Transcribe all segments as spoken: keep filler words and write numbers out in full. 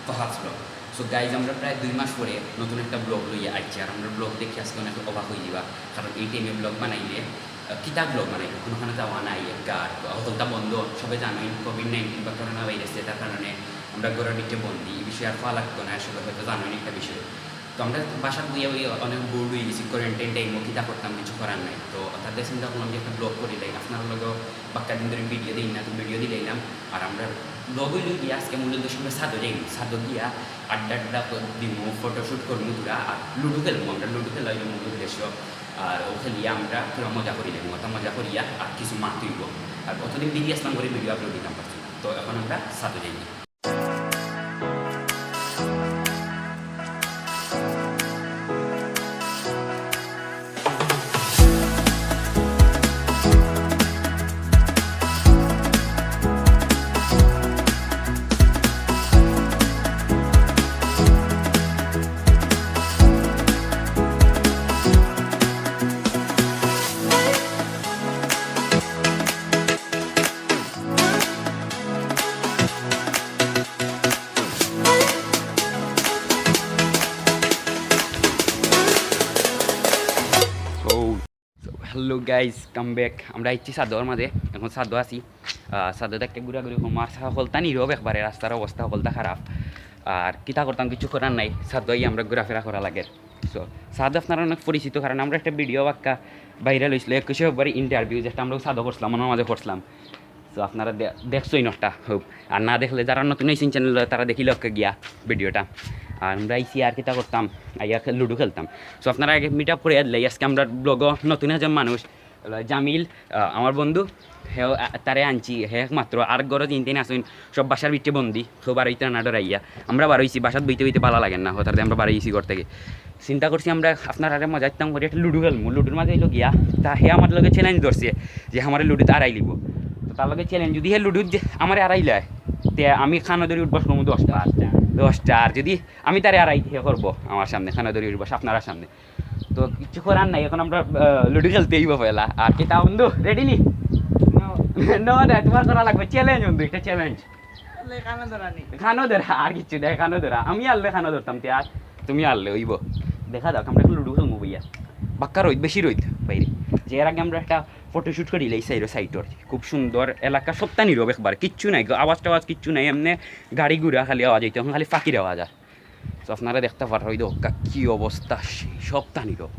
Fahad blog. So guys, আমরা প্রায় দুই মাস পরে নতুন একটা ব্লগ লইয়া আইছি। আর আমরা ব্লগ দেখি আজকে অনেক অবাক অইযিবা, কারণ এই টাইমে ব্লগ বানাইলে, আহ, কিতা ব্লগ বানাইলে, কুনুখানো যাওয়া নাই, গার হকলতা বন্ধ। সবে জানইন কোভিড নাইনটিন বা করোনা ভাইরাস, এটার কারণে আমরা ঘরর ভিতরে বন্দি। এই বিষয়ে আর কওয়া লাগতো না, সবে হয়তো জানইন একটা বিষয়। তো আমরা বাসাত বইয়া বইয়া অনেক বোর্ড অইগেছি, কোয়ারেন্টাইন টাইমও কিতা করতাম, কিছু করার নাই। তো তার চিন্তা করলাম যে একটা ব্লগ করিলাই, আপনারার লগে বাক্কা দিন ধরি ভিডিও দেই না, তো ভিডিও দিলাইলাম। আর আমরা ব্লগ অইলো গিয়া আজকে মূল উদ্দেশ্য আমরা ছাদো যাইমু, ছাদো গিয়া আড্ডা আড্ডা কর-, দিমু, ফটোশুট করমু থুড়া, আর লুডু খেলমু। আমরা লুডু খেলা অইলো মূল উদ্দেশ্য। আর ও খেলিয়া আমরা থুড়া মজা করিলাইমু, অতা মজা করিয়া আর কিছু মাত অইবো। আর অতদিন বিজি আছলাম করি ভিডিও আপলোড দিতাম পারছি না। তো এখন আমরা ছাদো যাইমু। So, hello guys, come back। আমরা আইছি ছাদর মাঝে, এখন ছাদো আছি। আহ, ছাদো থাকি ঘুরাঘুরি করমু, আর হকলতা নীরব একবারে, রাস্তার অবস্থা হকলতা খারাপ। আর কিতা করতাম, কিছু করার নাই, ছাদো আইয়া আমরা ঘুরাফেরা করা লাগে। So ছাদ আপনারা অনেক পরিচিত, কারণ আমরা একটা ভিডিও বাক্কা ভাইরাল অইছিল, একুশে ফেব্রুয়ারি ইন্টারভিউ, যেটা আমরা ছাদো করছিলাম, ওনার মাঝে করছিলাম। So আপনারা দে-, দেখছইন ওটা, হোক। আর না দেখলে যারা নতুন আইছেন চ্যানেলো, তারা দেখিলাউক্কা গিয়া ভিডিওটা। আর আমরা আইছি আর কিতা করতাম, আইয়া খে-, লুডু খেলতাম। So আপনারা আগে মিট আপ করিয়া দিলাই, আজকে আমরা ব্লগো নতুন একজন মানুষ, হলো জামিল, আহ, আমার বন্ধু, হেও, আহ, তারে আনছি, হে একমাত্র, আর ঘরো তিন তিন আছইন, সব বাসার ভিতরে বন্দি, কেউ বারইতা না ডরাইয়া। আমরা বারইছি, বাসাত বইতে বইতে ভালা লাগে না, হঠাৎ আমরা বারইছি ঘর থাকি। চিন্তা করছি আমরা আপনারারে মজা দিতাম করি একটা লুডু খেলমু। লুডুর মাঝে অইলো গিয়া, তা হে আমার লগে চ্যালেঞ্জ ধরছে যে আমারে লুডুত আরাই লিবো। তো তার লগে চ্যালেঞ্জ, যদি হে লুডুত যে আমারে আরাইলায়, তে আমি কানো ধরি উঠবাস করমু দশটা। দশটা। আর যদি আমি তারে আরাই, হে করবো আমার সামনে, কানো ধরি উঠবাস আপনারার সামনে। তো কিচ্ছু করার নাই, এখন আমরা, আহ, লুডু খেলতে অইবো পয়লা। আর কিতা বন্ধু, রেডি নি? না। না, না, তুমার করা লাগবো চ্যালেঞ্জ বন্ধু, একটা চ্যালেঞ্জ। আরে, কানো ধরা নি? কানো ধরা, আর কিচ্ছু নাই, কানো ধরা। আমি আরলে কানো ধরতাম, তে আর তুমি আরলে অইবো। দেখা যাউক, আমরা এখন লুডু খেলমু বইয়া। বাক্কা রইদ, বেশি রইদ বাইরে। যে এর আগে আমরা একটা ফটোশুট করিলাই সাইডো, সাইডর। খুব সুন্দর এলাকা, সবতা নীরব একবার, কিচ্ছু নাই, আওয়াজ টাওয়াজ কিচ্ছু নাই, এমনে গাড়ি ঘোড়া খালি আওয়াজ অইতো, এখন খালি পাখির আওয়াজ আর। So আপনারা দেখতা পাররা, অউ দেখউক্কা কি অবস্থা, সেই সবতা নীরব।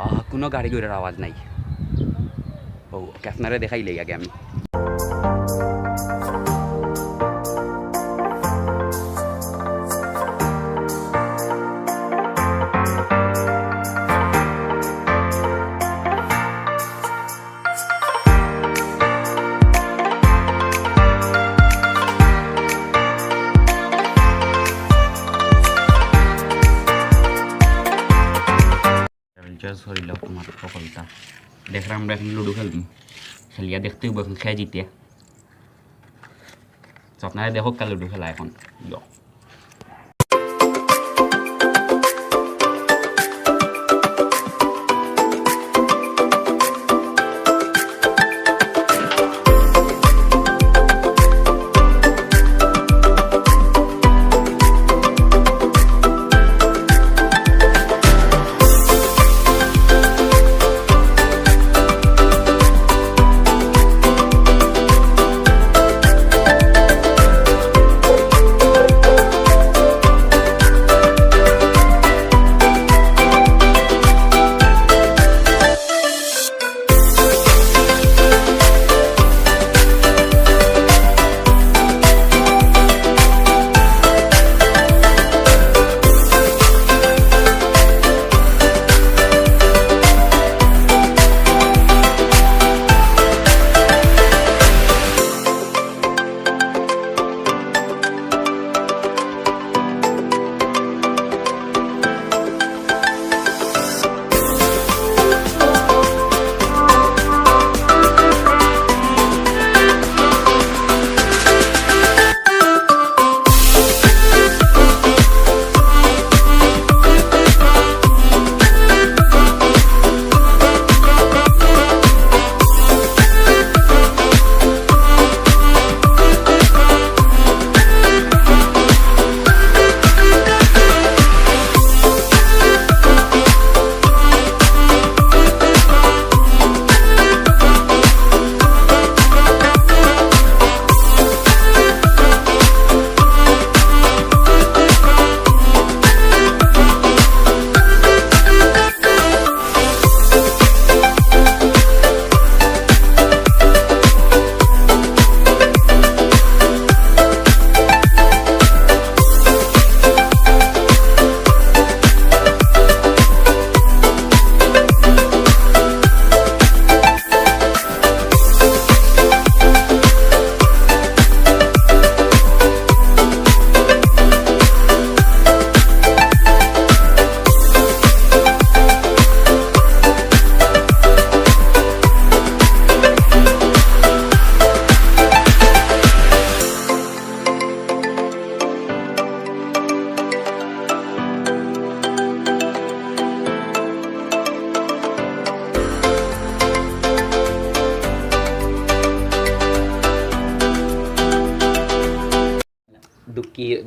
আহ, কুনু গাড়ি ঘোড়ার আওয়াজ নাই। ও, ওকে, আপনারারে দেখাইলাই আগে আমি। Just হইল তোমার সফলতা। দেখরা আমরা এখন লুডু খেলবো, খেলিয়া দেখতে হইব এখন কে জিতে। তো আপনারা দেখউক্কা লুডু খেলা এখন।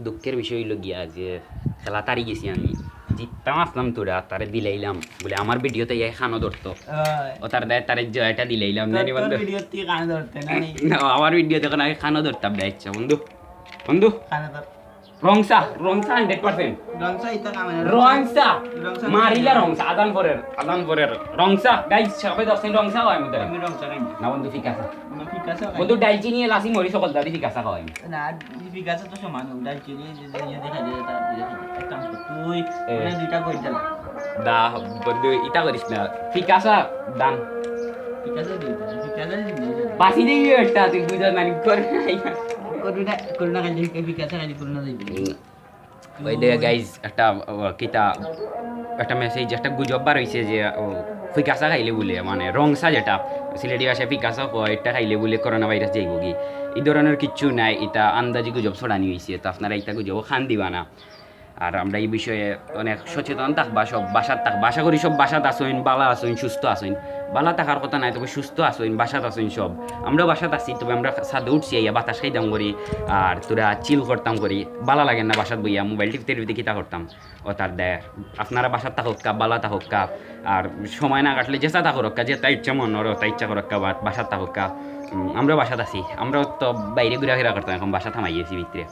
দুঃখের বিষয় অইলো গিয়া যে খেলাত হারি গেছি আমি। জিততাম আছলাম থুড়া, তারে দিলাইলাম। বুলে আমার ভিডিওত আইয়া কানো ধরতো। অয়। ও তার দায় তারে জয়টা দিলাইলাম। তোর, জানি তোর বন্ধু। ভিডিওত তুই কানো ধরতে না নি? না, আমার ভিডিওত অখন আমি কানো ধরতাম না, ইচ্ছা বন্ধু। বন্ধু। কানো ধর। রংসা, রংসা hundred percent। রংসা ইতা কামে না। রংসা। রংসা। রংসা মারিলা মারিলা। রংসা, আদান পরের, আদান পরের। রংসা, guys, সবে দশ দিন রংসা হয় আমাদের। আমি রংসা খাই না। না বন্ধু, ফিকাসা। না, ফিকাসা খাই। বন্ধু, ডালচিনি, এলাচি, মরিচ, সকল দাদি ফিকাসা খাওয়াই। না, ফিকাসা তো সমান, ডালচিনি যে, যে, যে দেখা যায়, তা দিয়ে খাই। এক কাম কর, তুই এ। ওখানে দুইটা কই দিলা। দা, বন্ধু, ইটা করিস না। ফিকাসা, done। ফিকাসা দুইটা, ফিকাসা দুইটা। বাসি দিয়ে একটা, তুই বুঝা না, করে নাই। করোনা, করোনা খাইলে ফিকাসা খাইলে করোনা যাইবে। ওই দে, guys, একটা, ও, কিতা, একটা message, একটা গুজব বার হইছে যে, ও, ফিকাসা খাইলে বুলে, মানে, রংসা যেটা, সিলেটি ভাষায় ফিকাসা কয়, এটা খাইলে বুলে করোনা ভাইরাস যাইবো গি। এই ধরনের কিচ্ছু নাই, এটা আন্দাজি গুজব ছড়ানি হইছে। তো আপনারা এটা গুজব কান দিবা না। আর আমরা এই বিষয়ে অনেক সচেতন থাকবা, সব বাসাত থাকবা। আশা করি সব বাসাত আছইন, বালা আছইন, সুস্থ আছইন। বালা থাকার কথা নাই, তবে সুস্থ আছইন, বাসাত আছইন সব। আমরাও বাসাত আছি, তবে আমরা ছাদো উঠছি, আইয়া বাতাস খাইতাম করি, আর থুড়া chill করতাম করি। বালা লাগে না বাসাত বইয়া মোবাইল টিপতে টিপতে কিতা করতাম। ও তার দেয়, আপনারা বাসাত থাকউক্কা, বালা থাকউক্কা, আর সময় না কাটলে যেতা থাকউক্কা, যেতা ইচ্ছা মন অর, অতা ইচ্ছা করউক্কা, বা-, বাসাত থাকউক্কা। উম, আমরাও বাসাত আছি, আমরাও তো বাইরে ঘুরাফিরা করতাম, এখন বাসাত হামাই গেছি ভিতরে।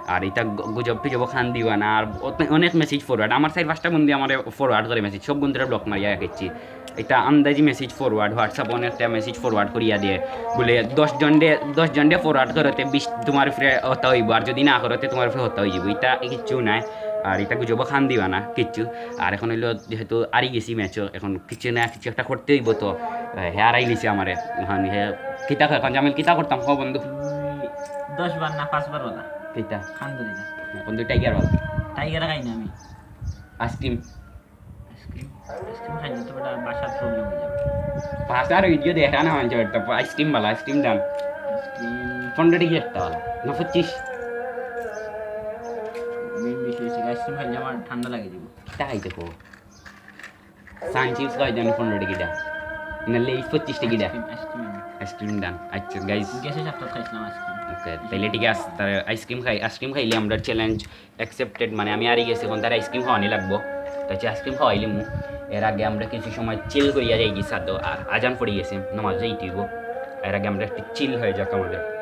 আর ইতা গ-, গুজব টুজব কান দিবা না। আর অত-, অনেক message forward, আমার চাইর পাঁচটা বন্ধু আমারে forward করে message, সব বন্ধুরে block মারিয়া রাখছি। ইতা আন্দাজি message forward, WhatsApp অনেকটা message forward করিয়া দিয়ে, বুলে দশ জনরে, দশ জনরে forward করতে বিশ তোমার উপরে হতা হইব, আর যদি না করতে তোমার উপরে হতা হইব। ইতা কিচ্ছু নাই। আর ইতা গুজব কান দিবা না কিচ্ছু। আর এখন হইলো যেহেতু হারি গেছি ম্যাচও, এখন কিছু না কিছু একটা করতে হইব তো। আহ, হে হারাই লিছে আমারে। এখন হে কিতা কয়, এখন জামিল কিতা করতাম, কও বন্ধু? তুই দশ বার না পাঁচ বার বলা। কিতা? কান ধরি না। বন্ধু টাইগার বলা। টাইগার খাই না আমি। আইসক্রিম। আইসক্রিম, আইসক্রিম খাইলে তো বেটা বাসার problem হয়ে যাবে। বাসার ভিডিও দেখা না মানছে বেটা, আইসক্রিম বালা, আইসক্রিম done। আইসক্রিম পনেরো টেকা একটা বালা, না পঁচিশ? মেইন বিষয় হচ্ছে আইসক্রিম খাইলে আমার ঠান্ডা লাগে দিব। কিতা খাইতে কও? সান চিপস খাই জানি পনেরো টেকা, না লেইস পঁচিশ টেকা। Ice cream, ice cream. Ice cream done। আচ্ছা, guys। গেছে সপ্তাহ খাইছিলাম আইসক্রিম। ওকে, তাইলে ঠিক আছে, তাহলে আইসক্রিম খাই, আইসক্রিম খাইলে আমরা challenge accepted, মানে আমি হারি গেছি, এখন তার আইসক্রিম খাওয়ানি লাগবো। তো হচ্ছে আইসক্রিম খাওয়াইলিমু। এর আগে আমরা কিছু সময় chill করিয়া যাই কি ছাদো, আর আজান পড়ি গেছে, নামাজ যাইতে হইব। এর আগে আমরা একটু chill হয়ে যাক আমাদের।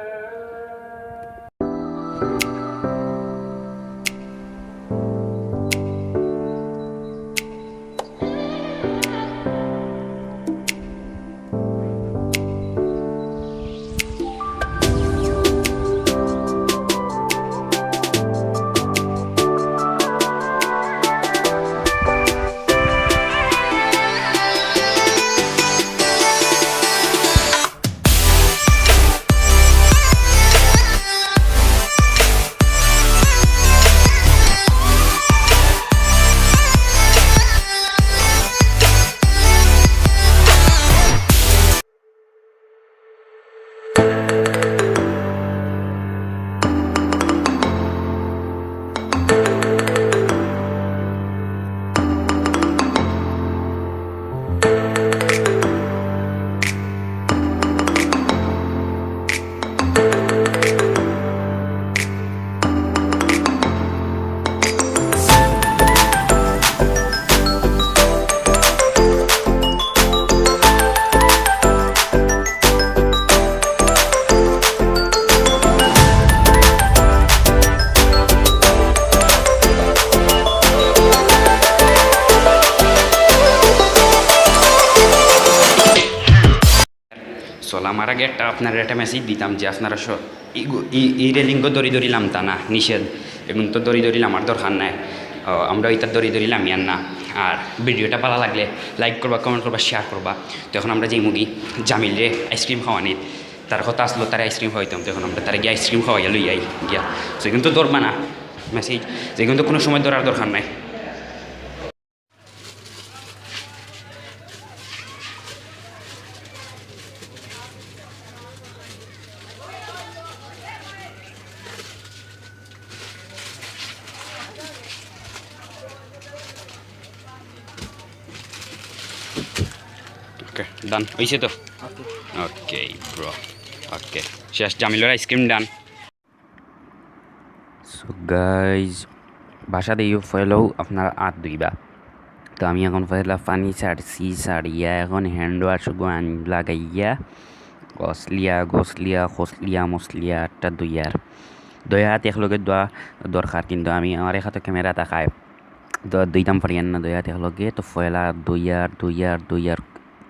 চল, আমার আগে একটা, আপনারা একটা message দিতাম যে আপনারা স-, ই গু-, ই, ই railing গো দড়ি দড়ি লামতা না, নিষেধ। এগুন তো দড়ি দড়ি লামার দরকার নাই। ও, আমরা ইতা দড়ি দড়ি লামিয়ার না। আর ভিডিওটা ভালা লাগলে like করবা, comment করবা, share করবা। তো এখন আমরা যাইমুগি জামিলরে আইসক্রিম খাওয়ানিত। তার কথা আসলো, তারে আইসক্রিম খাওয়াইতাম। তো এখন আমরা তারে গিয়া আইসক্রিম খাওয়াইয়া লই আই গিয়া। তো এগুন তো ধরবা না message, যেগুন তো কোনো সময় ধরার দরকার নাই। ওকে, done। হইছে তো? ওকে। ওকে, bro। ওকে, শেষ, জামিলর আইসক্রিম done। So গাইজ, বাসাত আইয়া পয়লাউ আপনারা আত ধুইবা। তো আমি এখন পয়লা পানি ছাড়ছি, ছাড়িয়া এখন হ্যান্ড ওয়াশ গুয়ান লাগাইয়া গসলিয়া গসলিয়া খসলিয়া মসলিয়া আতটা ধুইয়ার। দুই হাত একলগে ধোয়া দরকার, কিন্তু আমি আমার এক হাতে ক্যামেরা তাকায় তো ধুইতাম পারিয়ার না দুই হাত একলগে। তো পয়লা আত ধুইয়ার ধুইয়ার ধুইয়ার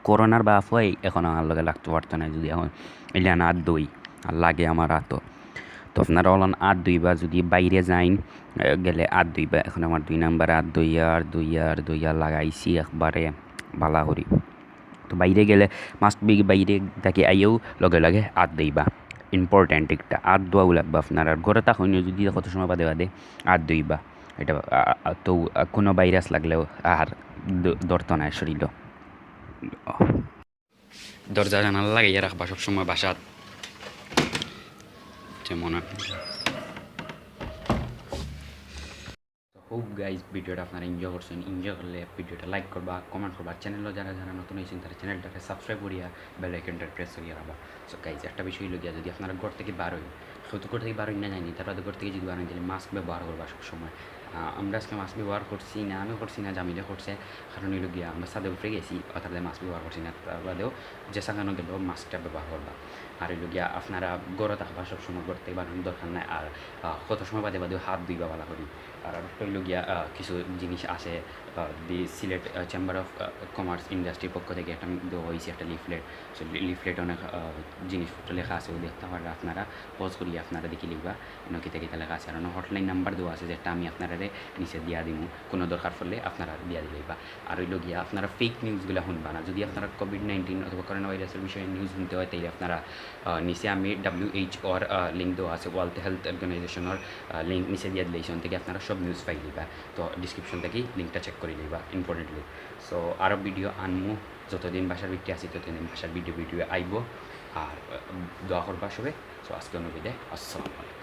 করোনার বাফুয়াই এখন আমার লগে লাগতো পারতো না, যদি এখন ইলান আত ধুই আর লাগে আমার আতো। তো আপনারা অলান আত ধুইবা, যদি বাইরে যাইন, আহ, গেলে আত ধুইবা। এখন আমার দুই নাম্বার আত ধুইয়ার ধুইয়ার ধুইয়ার লাগাইছি একবারে বালা করি। তো বাইরে গেলে মাস্ট বি বাইরে থাকি আইয়াউ লগে লগে আত ধুইবা। ইম্পর্টেন্ট একটা আত ধোয়াও লাগবা আপনার। আর ঘরে থাকইন যদি কত সময় বাদে বাদে আত ধুইবা, এটা, আ, আ, তো, আ, কোনো ভাইরাস লাগলেও আর দ-, ধরতো না শরীরও। দরজা জানালা লাগাইয়া রাখবা সবসময় বাসাত, যেমন। Hope guys, ভিডিওটা আপনারা এনজয় করছেন। এনজয় করলে ভিডিওটা লাইক করবা, কমেন্ট করবা। চ্যানেলও যারা যারা নতুন আইছেন, তারা চ্যানেলটাকে সাবস্ক্রাইব করিয়া বেল আইকনটা প্রেস করিয়া রাখবা। সো গাইজ, একটা বিষয় অইলো গিয়া, যদি আপনারা ঘর থাকি বার অইন, কেউ তো ঘর থাকি বার অইন না যায়নি, তারপরে ঘর থাকি যদি বার অইন, তাহলে মাস্ক ব্যবহার করবা সবসময়। আহ, আমরা আজকে মাস্ক ব্যবহার করছি না, আমি করছি না, জামিলে করছে, কারণ অইলো গিয়া আমরা ছাদর উপরে গেছি, অর্থাৎ মাস্ক ব্যবহার করছি না। তার বাদেও যে জাগানো গেলেও মাস্কটা ব্যবহার করবা। আর অইলো গিয়া আপনারা ঘরো থাকবা সবসময়, ঘর থাকি বার অইন দরকার নাই। আর, আহ, কত সময় বাদে বাদে হাত ধুইবা বালা করি। আর আরেকটা অইলো গিয়া, আহ, কিছু জিনিস আছে, আহ, দি সিলেট, আহ, চেম্বার অফ, আহ, কমার্স ইন্ডাস্ট্রির পক্ষ থাকি একটা দেওয়া অইছে একটা লিফলেট। সো লি-, লিফলেট অনেক, আহ, জিনিসপত্র লেখা আছে, অউ দেখতা পাররা আপনারা, পজ করি আপনারা দেখি লিখবা, ইনো কিতা কিতা লেখা আছে। আর অনো হটলাইন নাম্বার দেওয়া আছে, যেটা আমি আপনারারে নিচে দিয়া দিমু, কোনো দরকার পড়লে আপনারা দিয়া দিলাইবা। আর অইলো গিয়া আপনারা ফেক নিউজগুলা হুনবা না। যদি আপনারা কোভিড নাইনটিন অথবা করোনা ভাইরাসের বিষয়ে নিউজ হুনতে হয়, তাইলে আপনারা, আহ, নিচে আমি ডাব্লিউএইচওর, আহ, লিংক দেওয়া আছে, ওয়ার্ল্ড হেলথ অর্গানাইজেশনর, আহ, লিংক নিচে দিয়া দিলাইছি, অন থাকি আপনারা সব নিউজ পাই লিবা। তো ডিসক্রিপশন থাকি লিংকটা চেক করি লিবা ইম্পর্টেন্টলি। সো আরও ভিডিও আনমু, যতদিন বাসার ভিতরে আছি ততদিন বাসার ভিডিও ভিডিও আইবো। আর, আহ, দোয়া করবা সবে। সো আজকে অনো বিদায়, আসসালামু আলাইকুম।